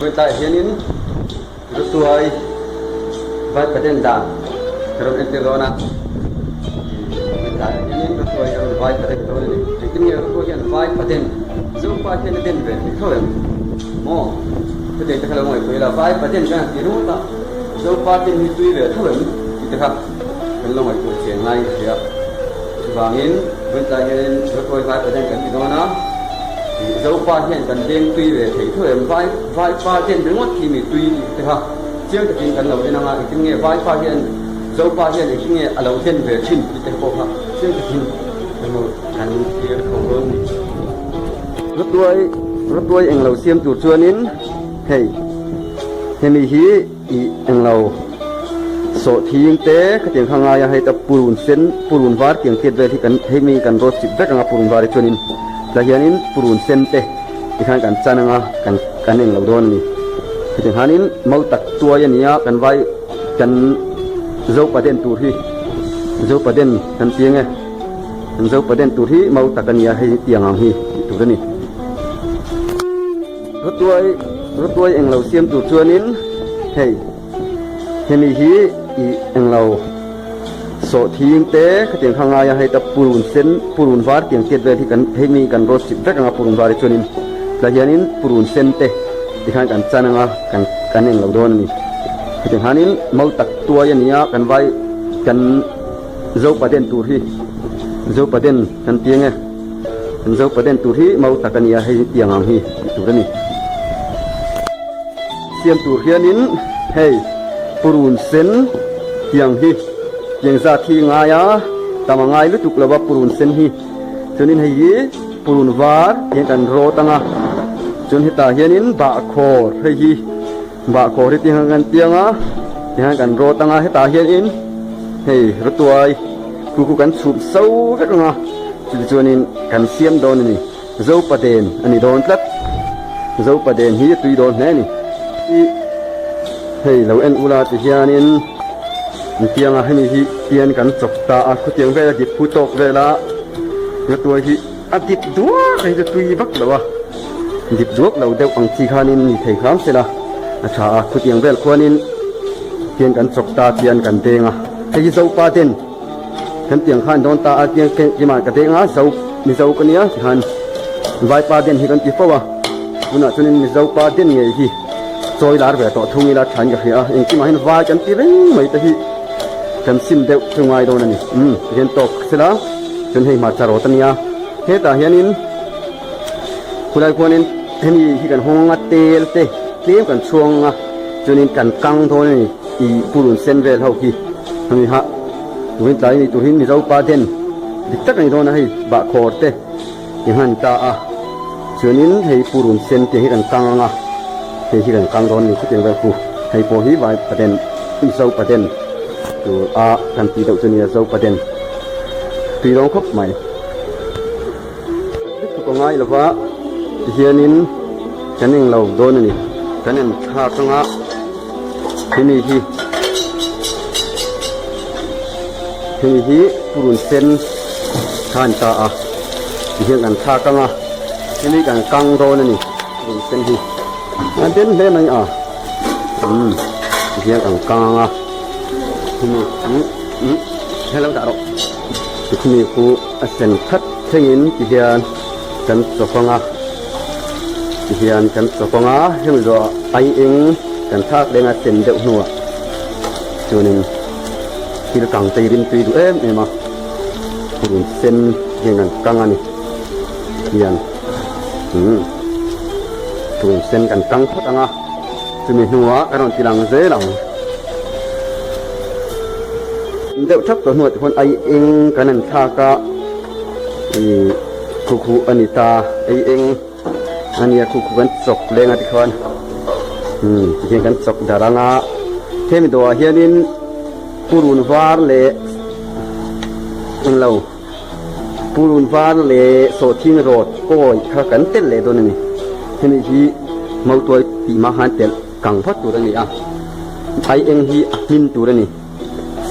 Tlaiah hianin Rutuai vai paten dan ka rawn entir dawn a, tlaiah hianin Rutuai ka rawn vai paten dawn a ni. Engtin nge Rutuai hian vai paten Zopa hian a den ve thei tho em? Maw? Chutiang te kha lo ngaihtuah ila, vai paten kan han ti ringawt a, Zopa ten hi tui ve tho em tih te kha kan lo ngaihtuah chian ngaiin ka hria. Chuvangin vawitlai hianin Rutuai vai paten kan ti dawn a. Zopa hian kan deng tui ve thei tho em? Vai Vaipa den ringawt khi mi tui tih te kha chiang takin kan lo en anga engtin nge Vaipa hian Zopa hian engtin nge a lo den ve thin tih te pawh kha chiang takin kan lo kan thlir tho dawn ni. Rutuai Rutuai englo siam tur chuanin hei hemi hi Ih englo sawh thing te khatiang kha ngai a heta purun sen purun var tiang tiat vel hi kan hemi kan rawt chip vek anga purun var hi chuanin tah hianin purun sen te tikhan kan chan anga kan kan englo dawn a ni hetiang hianin mau tak tuai a ni a kan vai kan zopa den tur hi zopa den kan ti ange kan zopa den tur hi mau tak a ni a hei tiang ang hi tih tur a ni. Rutuai Rutuai englo siam tur chuanin hei hemi hi ih englo sawh thing te khatiang kha ngai a hei ta purun sen purun var tiang tiat vel hi kan hemi kan rawt chip vek anga purun var hi chuanin tlai hianin purun sen te tikhan kan chan anga kan kan englo dawn a ni hetiang hianin mau tak tuai a ni a kan vai kan zopa den tur hi zopa den kan ti ange. An zopa den tur hi mau tak a ni a, hei hi tiang ang hi tih tur a ni. Siam tur hianin hei purun sen tiang hi tiang zat hi ngai a, tam a ngai lutuk lo a purun sen hi. Chuanin hei hi purun var tiang kan rawt ang a, chuan hetah hianin bahkhawr hei hi bahkhawr hi tiang kan tiang a, tiang kan rawt ang a, hetah hianin hei rawtuai khu khu kan chhum so vek ang a. Chutichuanin kan siam dawn a ni. Zopa den a ni dawn tlat. Zopa den hi a tui dawn hle a ni. I hei lo en ula ti hianin intianga hemi hi pian kan chawp ta a, khutiang vela dip phu tawk vela ngatuai hi a dip duak a hi chu tui vak lo a, dip duak lo deuh ang chi khanin ni thei hram sela a tha a, khutiang vel khuanin pian kan chawp ta chian kan deng a, hei hi Zopa den. Kan tiang khan dawn ta a tiang keimah ka deng a zo mizo ka nia tikhan vaipa den hi kan ti fo a tunah chuanin mizo pa den ngei hi chawi lar ve tawh thung ila thain ka hria a engkimah hian vai kan ti reng mai te hi kan sim deuh chu ngai dawn a ni umm tihian tawk sela chuan hei hmarcha rawt a nia hetah hianin khulai khuanin hemi hi kan hawng a tel te tlem kan chhuang a chuanin kan kang dawn a ni. Ih purun sen vel ho khi hemi ha turin tlai ni turin Mizo pa den dik tak a ni dawn a hei bahkhawr te ti hman ta a chuanin hei purun sen te hi kan kang ang a hei hi kan kang dawn a ni khutiang vel khu hei pawh hi vai pa den Mizo pa den tur a kan tih deuh chu nia Zo pa den tui dawn khawp mai lutuk a ngai lova tihianin kan englo dawn a ni kan en thlak anga. Hemi hi hemi hi purun sen kha an ta a tihian kan thlak ang a hemi kan kang dawn a ni purun sen hi a den hle mai a umm tihian kan kang ang a hemi chu umm hello dah rawh hemi chu a sen that thlengin tihian kan chawp ang a. Tihian kan chawp ang a, hemi zawh ai eng kan thlak leng a sen deuh hnuah chuanin thil kang te rim tui duh em em a, purun sen hian kan kang a ni hian umm purun sen kan kang phawt ang a, chumi hnuah kan rawn ti lang zel ang. Deuh thap tawh hnuah tichuan ai eng kan han thlak a. Ih khu khu a ni ta ei eng a nia khu khu kan chawk leng a tikhuan umm tihian kan chawk dar ang a hemi dawhah hianin purun var leh englo purun var leh sawhthing rawt kawi kha kan telh leh dawn a ni hemi hi mautuai tih hma khan telh kang phawt tur a ni a ai eng hi a hmin tur a ni.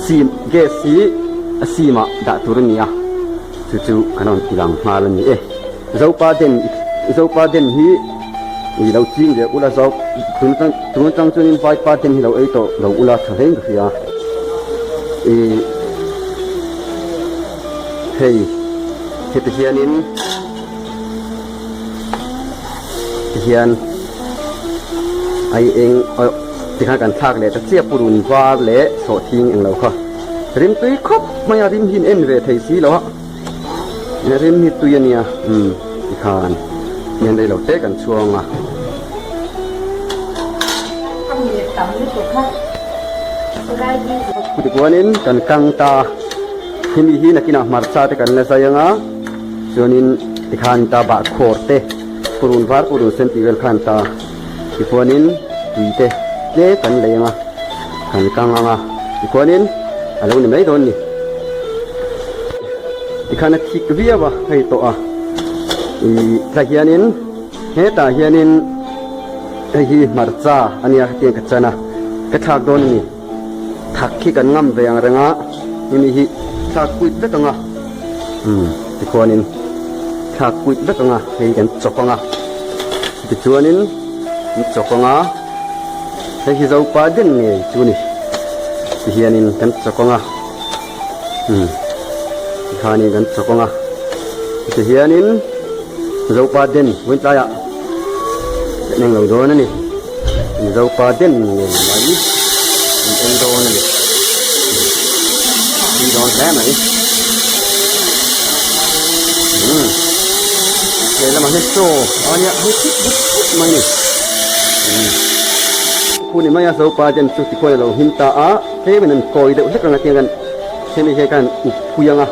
Sim gas hi a sim ah dah tur a ni a, chu chu kan rawn ti lang nghal a ni e. Zopa den Zopa den hi I lo ching leh ula zawk tun tun atang chuanin vaipa ten hi lo ei tawh lo ula tha hlein ka hria. I hei heti hianin tihian ai eng aw tikhan kan thlak leh ta chiah purun var leh sawhthing englo kha rimtui khawp mai a rim hi in en ve thei si lo a. Rim hi tui a nia umm tikhan hian rei lo te kan chhuang a. Tichuanin kan kang ta hemi hi nakinah hmarcha te kan la zai anga chuanin tikhan ta bahkhawr te purun var purun sen tih vel khan ta tichuanin tui te tlem kan lei anga kan kang anga tichuanin a lo ni mai dawn ni. Tikhan a thik viau a hei tawh a ih tah hianin hetah hianin hei hi hmarcha a nia hetiang ka chan a ka thlak dawn a ni thak hi kan ngam ve ang reng a hemi hi thlak kuit vek ang a umm tikhuanin thlak kuit vek ang a hei kan chawk ang a tichuanin an chawk ang a hei hi zopa den ngei chu a ni tihianin kan chawk ang a. Umm tikhanin kan chawk ang a tihianin Zopa den vawitlaiah kan eng lo dawn a ni Zopa den ngei mai kan eng dawn a ni tui dawn hle mai umm lehlamah hian chaw a nia hei thut thut thut mai a ni umm khu ni mai a Zopa den chu tikhuan a lo him ta a. Tlemin an kawi deuh hlek ang a tiang kan hemi hian kan up phui ang a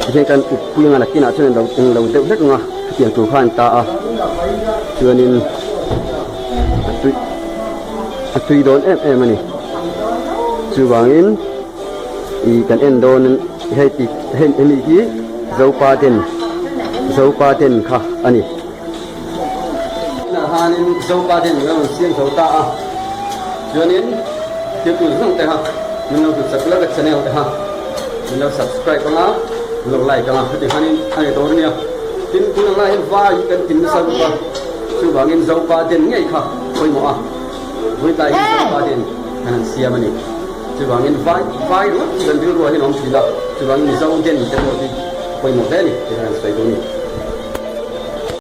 tihian kan up phui ang a nakinah chuan an lo eng lo deuh hlek ang a hetiang tur kha an ta a chuanin a tui a tui dawn em em a ni chuvangin ih kan en dawn hei ti hei hemi hi zopa den zopa den kha a ni. Tunah khanin Zopa ten min rawn siam zo ta a, chuanin thil tur zawng te kha min lo hlut sak lak a channel te kha min lo subscribe anga min lo like anga heti khanin a ni dawn ania. Tin tunah lai hian vai hi kan tin nasa bawk a, chuvangin Zopa den ngei kha pawimawh a, vawitlai hi Zopa den kan han siam a ni. Chuvangin vai vai ringawt hi kan rilruah hian a awm thin a, chuvangin Mizo den te pawh hi pawimawh hle a ni tih kha kan sawi dawn a ni.